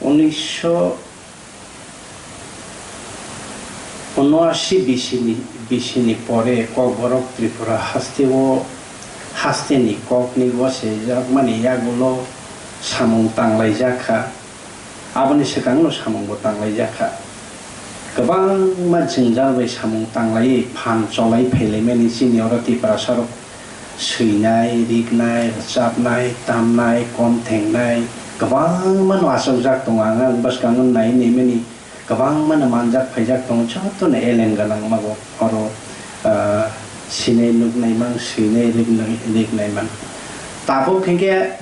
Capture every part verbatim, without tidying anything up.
Unisho unoashi bisini, bisini pore Kokborok Tripura hasteo hasteni kokni gose jakmani yagulo samung tanglaijak kha. Aboni swkangno samungbo tanglaijak kha. Kwbangma jwngjal bai samung tanglaiwi phan cholai phailaimani chini oro Tiprasarok swinai, riknai, rwchapnai, tamnai, kom thengnai kwbangmano achukjak tongo. Ang, ang bwskango nai naimani kwbangmano manjak phaijak tongo, jotono elem gwnang mago oro, ah, sinai nuknai man, swinai riknai, riknai man. Tabuk hinkhe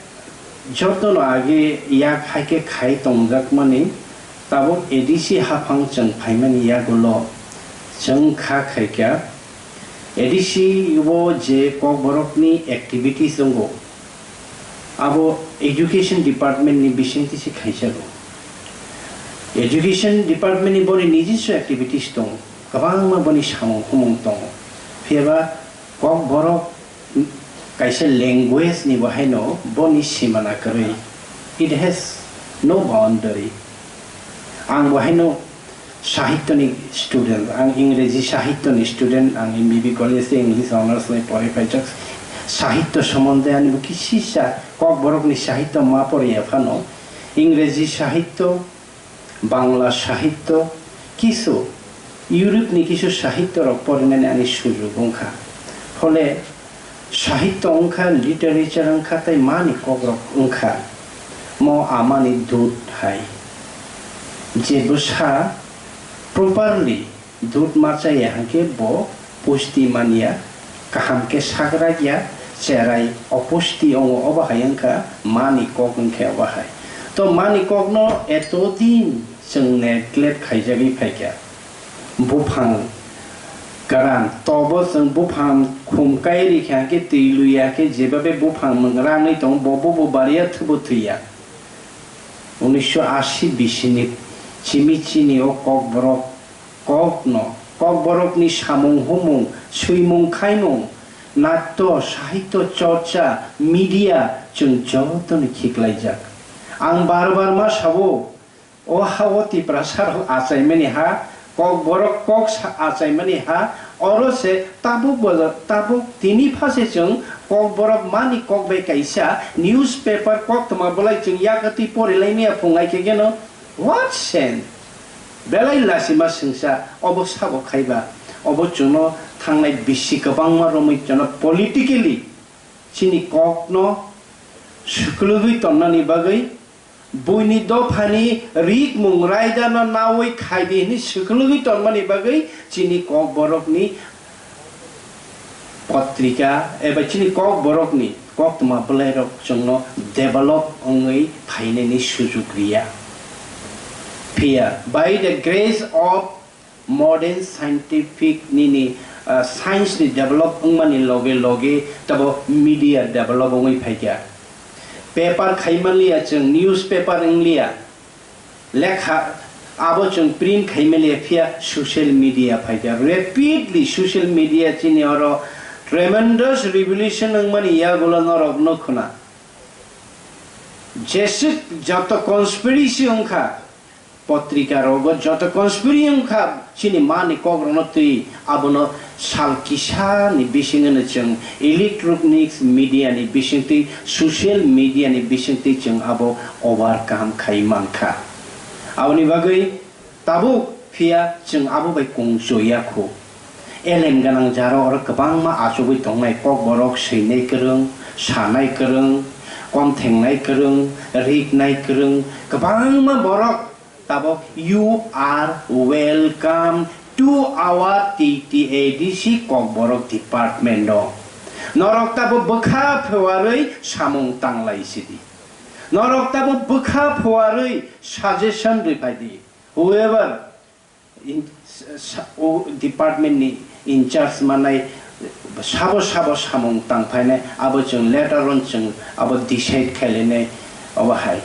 jotono age yak hai khe khai tongjakmani, tabuk A D C haphang chwng phaimani yagulo chwng kha khaikha A D C o je Kokborokni activities tongo, abo Education Department ni bisingtwi se khaijago. Education Department ni boni nijiswa activities tongo, kwbangma boni samung humung tongo, phiyaba Kokborok kaisa language ni bo haino boni simana kwrwi, it has no boundary. Ang bo haino sahitya ni student, ang Ingreji sahitya ni student, ang M B B college tei English honours lai porwi phaijak. Sahitya somonde ani bo kisisa Kokborok ni sahitya ma porya phano Ingreji sahitya, Bangla sahitya, kisu Europe ni kisu sahitya rok porinani ani sujug wngkha. Phole sahitya wngkha, literature wngkha tei mani kokrok wngkha. Mo amani dut hai. Je bwsa properly dut ma chaya hwnkhe bo pusti manya, kaham khe sagrak ya, cherai opusti ongo, obo hai wngkha mani kok wngkhe obo hai. To mani kokno etodin chwng neglect khaijagwi phaikha. Buphang kwran, tobo chwng buphang khum kai rikha khe twi luya khe jebabe buphang mwng rangwi tongo, bo bubo bariya thubo thwiya. Unisho ashi bisini chimi chini o kokborok kokno, kokborokni samung humung, swimung khaimung, natto, sahityo chorcha, media chwng jotono khiklaijak. Ang bar bar ma sao, o ha-o Tiprasarok achaimani ha, kokborok kok sa-, achaimani ha, oro se tabuk bo, tabuk tini pha se chwng kokborok mani kok bai kaisa newspaper koktwma bolai chwng yakatwi porilaimaya phunglai khe geno, what sense? Belai lasima swngsa obo sabo khaiba, obo chwngno thangnai bisi kwbangma romwi chwngno politically chini kokno swklwgwi tonnani bagwi, buini dophani rikmung raidano nawi khaidi hwnwi swklwgwi tonmani bagwi chini kokborokni potrika eba chini kokborokni koktwma bwlairok chwngno develop wngwi phainani sujuk riya. Phiya, by the grace of modern scientific nini, ah, science ni develop wngmani loge loge tabo media develop wngwi phaikha. Paper khaimanliya chwng, newspaper wngliya, lekha abo chwng print khaimanliya, phiya social media phaikha. Rapidly social media chini oro tremendous revolution wngmani yagulo norok nukhuna. Jeswk joto conspiracy wngkha, potrika rogo joto conspiracy wngkha, chini mani kokrokno twi abono sal kisa ni bisingno chwng electronics media ni bisingtwi, social media ni bisingtwi chwng abo overcome khai mankha. Aboni bagwi tabuk phiya chwng abo bai kung choya khu. Elem gwnang jaro oro kwbangma achugwi tongnai, kokborok swinai kwrwng, sanai kwrwng, kom thengnai kwrwng, riknai kwrwng, kwbangma borok. Tabuk, you are welcome to our T T A D C Kokborok department o. Norok tabuk bwkha phuarwi samung tanglai sidi. Norok tabuk bwkha phuarwi suggestion rwi phaidi. Whoever in, sa-, o department ni in charge manai sabo sabo samung tang phainai, abo chwng later on chwng abo decide khailainai obo hai.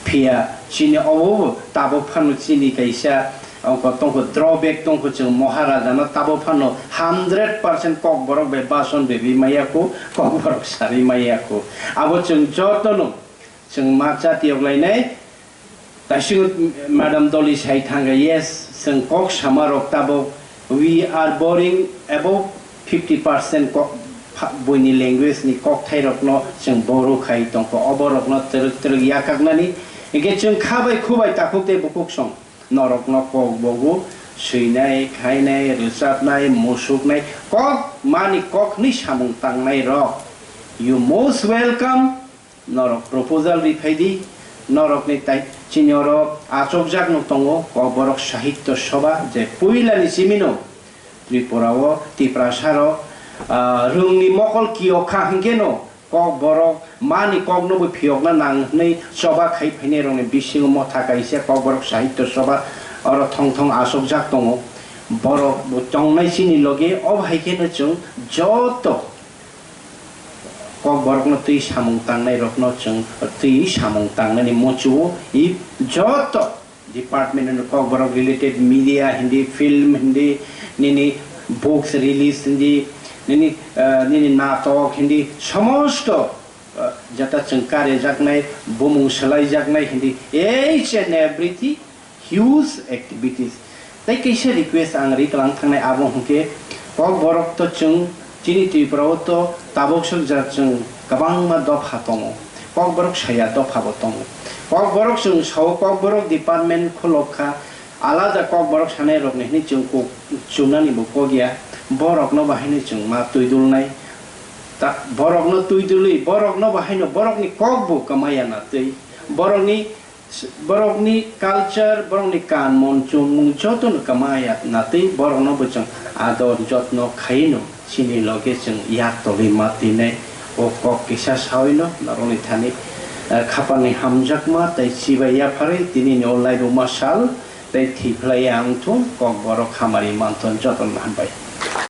Phiya chini obo tabuk phano chini kaisa ongkho tongkho, drawback tongkho, chwng Maharaja no tabuk phano hundred percent kokborok bai bason bebi maya khu, kokborok sari maya khu. Abo chwng jotono chwng ma chatiyok lainai. Taisingo Madam Doli sai thangkha, yes, chwng kok sama rok tabok, we are borrowing above fifty percent kok pha-, buini language ni kokthai rokno chwng borrow khai tongkha, obo rokno twrwk twrwk yakaknani, hinkhe chwng kha bai khu bai takhuk tei bukhuk song norokno kok bogo swinai, khainai, rwchapnai, musuknai, kok mani kok hwnwi samung tangnai rok. You most welcome. Norok proposal ri phai di, norokni tai chini oro achukjak no tongo Kokborok Sahitya Sabha, je puila ni simi no Tripura o Tiprasa rok, ah, rwng ni mokol kiyok kha hinkhe no Kokborok mani kok no bo phiyokna nang hwnwi choba khai phainai rok ni bisingo motha kaisa Kokborok Sahitya Sabha oro thong thong achukjak tongo. Borok bo tongnai chini loge, obo hai khe no chwng joto Kokborokno twi samung tangnai rokno chwng twi samung tangnani muchungo i joto department ni Kokborok related media hindi, film hindi, nini books release hindi, nini, eh, nini natok hindi, somosto, eh, jeta chwng karyajaknai, bumung swlaijaknai hindi, each and everything huge activities. Tei kaisa request ang ri tlang thangnai abo hwnkhe, Kokborok to chwng chini Tripura o to tabuk swk ja chwng kwbangma dopha tongo. Kokborok saya dopha bo tongo. Kokborok chwng sao Kokborok department khulok kha, alada Kokborok sanai rokni hwnwi chwng kok chumnani bo kok ya. Borokno bahai no chwng ma twi dulnai. Ta-, borokno twi dului, borokno bahai no borokni kok bo kwmaya na twi. Borokni Borokni culture, borokni kanmon, chumung jotono kwmaya natwi borokno bo chwng ador jotno khaino chini loge chwng yak tolwi ma twinai. O kok kisa sawino norokni thani, eh, khapangni hamjakma tei chibai yapharwi tinini o laibuma sal tei thwi phlai ya wngthung. Kokborok hamari manthon, jotono hambai.